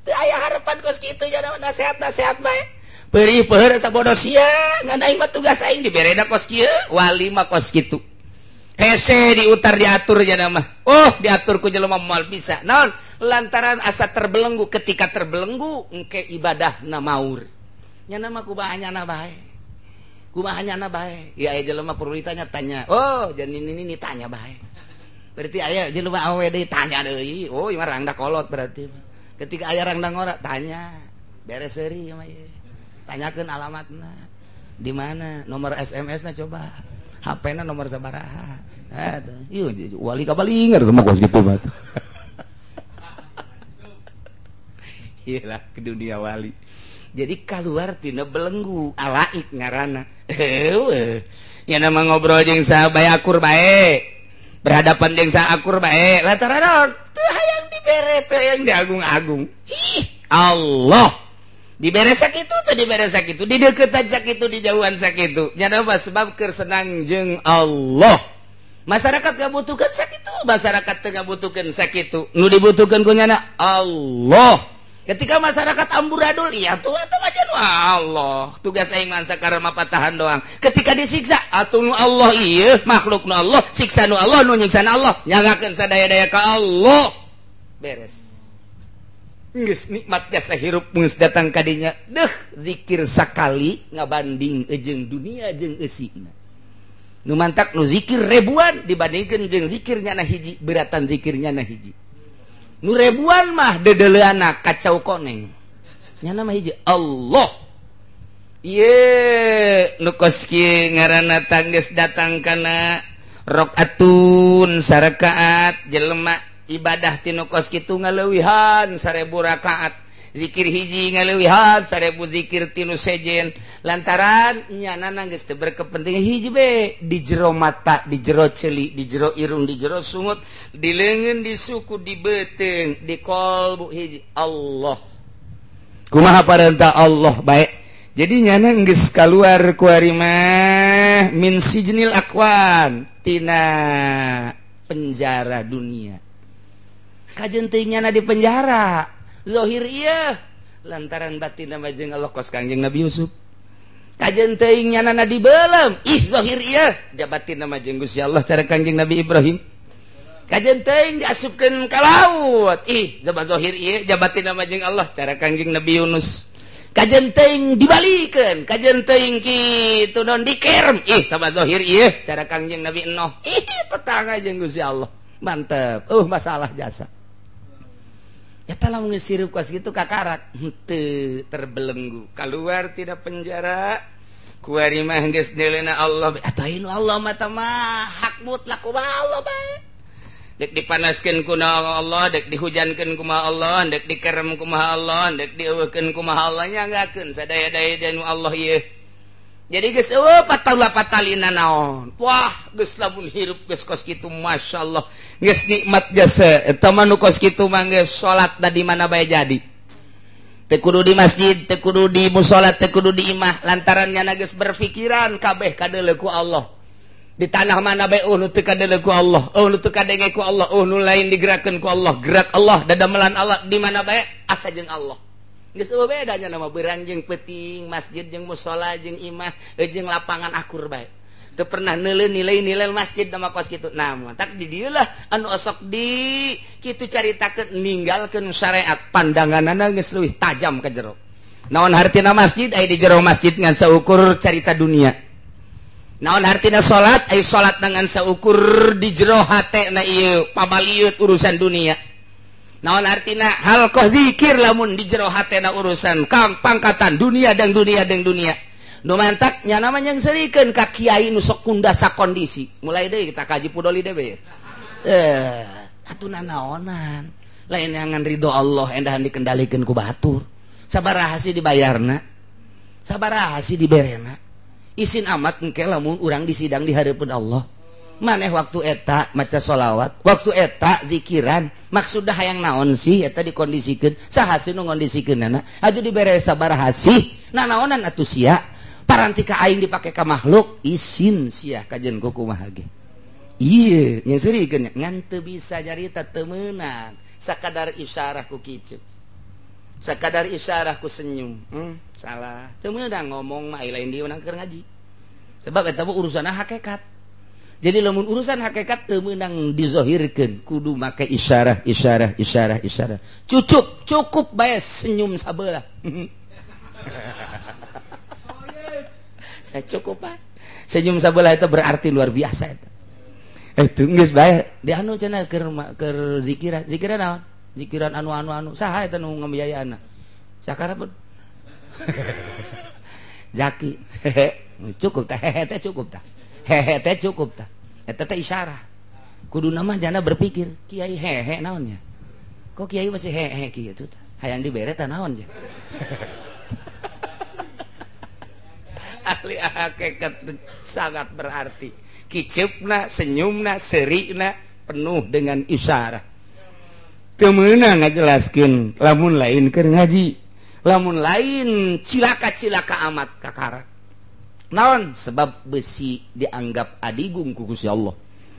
Teu aya harapan kos kitu nya nasihat-nasihat bae. Peurih peueur sabodo sia ngan aing mah tugas aing diberena kos kieu wali mah kos kitu. Hese diutar diatur nya mah. Oh diatur ku jelema moal bisa. Naon? Lantaran asa terbelenggu ketika terbelenggu engke ibadahna maur. Nyana mah kumaha nyana bae. Kumaha nyana bae. Ya aya jelema perlu ditanya tanya. Oh, jangan ini tanya bae. Berarti aya jelema awewe deui tanya deui. Oh, ieu mah rangda kolot berarti. Ketika aya rangda ngora tanya. Beres seuri ieu mah ieu. Tanyakeun alamatna. Di mana? Nomor SMS-na coba. HP-na nomor sabaraha. Aduh, ieu wali kabalinger mah kos kitu mah. Iyalah ke dunia wali. Jadi keluar tina belenggu alaik ngarana. Heueuh. Nya nama ngobrol jeung saha bae akur bae. Berhadapan jeung saha akur bae. Lantaran teu hayang dibere, teu hayang diagung-agung. Ih, Allah. Dibere sakitu teu dibere sakitu, dideuketan sakitu, dijauhan sakitu. Nya nama sebab keur senang jeung Allah. Masyarakat ngabutuhkeun sakitu, masyarakat teu ngabutuhkeun sakitu. Nu dibutuhkeun ku nyana Allah. Ketika masyarakat amburadul, iya tuh atau macam Allah. Tugas aing mah sakarama patahan doang. Ketika disiksa, atuh nu Allah ieu, makhluk nu Allah, siksa nu Allah, nu nyiksa Allah, nyangakeun sadaya-daya ka Allah. Beres. Geus nikmat jasa hirup geus datang ka dinya. Deuh, zikir sakali ngabanding jeung dunia jeung eusina. Nu mantak nu zikir ribuan dibandingkeun jeung zikir nyana hiji, beratan zikir nyana hiji. Nu ribuan mah dedeleana kacau koneng. Nyana mah hiji Allah. Ieu nu kos kieu ngaranna tanggeus datang kana rakaatun sarakaat jelema ibadah ti nu kos kitu ngaleuwihan 1000 rakaat. Zikir hiji ngaleuwihan 1000 zikir tinu sejen lantaran nyana geus teu berkepentingan hiji be di jero mata, di jero ceuli, di jero irung, di jero sungut, di leungeun, di suku, di beuteung, di kolbu hiji Allah. Kumaha parentah Allah bae. Jadi nyana geus kaluar ku ari mah min sijnil akwan tina penjara dunia. Kajeun teuing nyana di penjara. Zohir iya lantaran batin nama jeung Allah kos Kangjeng Nabi Yusuf. Kajeun teuing nyanana dibelem ih zohir iya jabatin nama jeung Gusti Allah cara Kangjeng Nabi Ibrahim. Kajeun teuing diasupkeun ka laut ih jabat zohir iya jabatin nama jeung Allah cara Kangjeng Nabi Yunus. Kajeun teuing dibalikeun, kajeun teuing kitu non dikerem ih jabat zohir iya cara Kangjeng Nabi Nuh. Ih tetangga jeung Gusti Allah. Mantep. Masalah jasa. Eta lamun geus hirup kos kitu kakarak henteu terbelenggu keluar tidak penjara kuari mah geus nilena Allah atuh anu Allah mah teh mah hak mutlak kumaha Allah bae dek dipanaskeun ku Allah dek dihujankeun kumaha Allah dek dikerem kumaha Allah dek dieuweuhkeun kumaha Allah nyanggakeun sadaya-daya nu Allah ieu. Jadi geus eueuh pataulah patalina naon. Wah, geus lamun hirup geus kos kitu masyaallah. Geus nikmat geus eta mah nu kos kitu mah geus salat da di mana bae jadi. Teu kudu di masjid, teu kudu di musala, teu kudu di imah lantaran nyana geus berpikiran kabeh kadeuleu ku Allah. Di tanah mana bae nu teu kadeuleu ku Allah, nu teu kadenge ku Allah, nu lain digerakkeun ku Allah, gerak Allah, dadamelan Allah di mana bae asa jeung Allah. Geus eueuh bedanya nama beurang jeung peuting, masjid jeung musala jeung imah jeung lapangan akur bae. Teu pernah neuleuh nilai-nilai masjid nama kos kitu. Nah, tak di dieu lah anu osok di kitu caritakeun ninggalkeun syariat pandanganana geus leuwih tajam ka jero. Naon hartina masjid aya di jero masjid ngan saukur carita dunia. Naon hartina salat aya salat ngan saukur di jero hatena ieu pabaliut urusan dunia. Naon artina halqah zikir lamun di jero hatena urusan kang pangkatan dunia dan dunia dan dunia. Nu mantak nya nama yang serikeun ka kiai nu sok kundasa kondisi. Mulai deui kita kaji pudoli deui. Atuh nanaonan. Lain ngan ridho Allah endahan dikendalikeun ku batur. Sabaraha sih dibayarna? Sabaraha sih diberena? Isin amat engke lamun urang disidang di hareupeun Allah. Maneh waktu eta maca sholawat, waktu eta zikiran, maksudna hayang naon sih eta dikondisikeun, saha sih nu ngondisikeunana? Aju dibere sabaraha sih, nanaonan atuh sia? Paranti ka aing dipake ka makhluk, isin sia kajen ku kumaha ge. Ieu nyeserikeun ngan teu bisa nyarita teu meunang, sakadar isyarah ku kicu. Sakadar isyarah ku senyum. Salah. Teu meunang ngomong mah lain di urang keur ngaji. Sebab eta mah urusanna hakikat. Jadi lamun urusan hakikat teu meunang dizohirkeun, kudu make isyarah, isyarah, isyarat, isyarat. Cukup, cukup bae senyum sabelah. Cukup bae. Senyum sabelah itu berarti luar biasa eta. Itu geus bae di anu cenah keur zikiran. Zikiran naon? Zikiran anu anu anu. Saha eta nu ngabiayaanna? Sakarep. Zaki. Cukup tah, hehe teh cukup tah. Hehe teh cukup tah. Eta teh isyarah. Kudu nama jana berpikir, kiai hehe naonnya? Kok kiai masih hehe kieu tah? Hayang dibere tah naon je? Ahli hakikat sangat berarti. Kiceupna, senyumna, serina penuh dengan isyarah. Teu meunang ngajelaskeun lamun lain keur ngaji, lamun lain cilaka-cilaka amat kakarak. Naon sebab besi dianggap adigung ku Gusti Allah,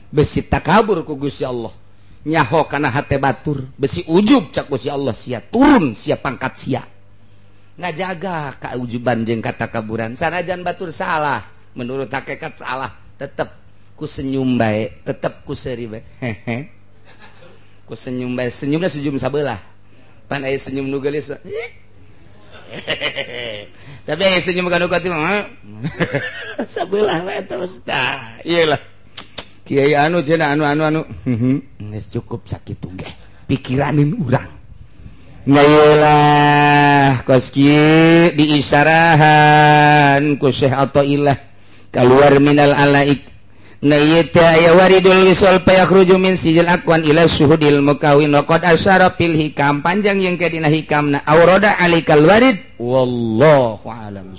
besi takabur ku Gusti Allah, nyaho kana hate batur, besi ujub cak Gusti Allah sia turun sia pangkat sia. Ngajaga kaujuban jeung katakaburan sanajan batur salah, menurut hakikat salah, tetep ku senyum bae, tetep ku seuri bae. Hehe. Ku senyum bae, senyumna senyum sabelah. Pan aya senyum nu geulis. Tapi aya senyum kanu kati mah sabelah we terus tah. Ieu lah. Kiai anu cenah anu anu anu. Geus cukup sakitu ge. Pikiranin urang. Ngayelah kos kieu diisyarahan ku Syekh Athaillah keluar minal alaik. Na ieu teh aya waridul wisol payakhruju min sijil akwan ila syuhudil mukawin wa qad asyara fil hikam panjang yang ke dina hikamna aurada alikal warid wallahu alam.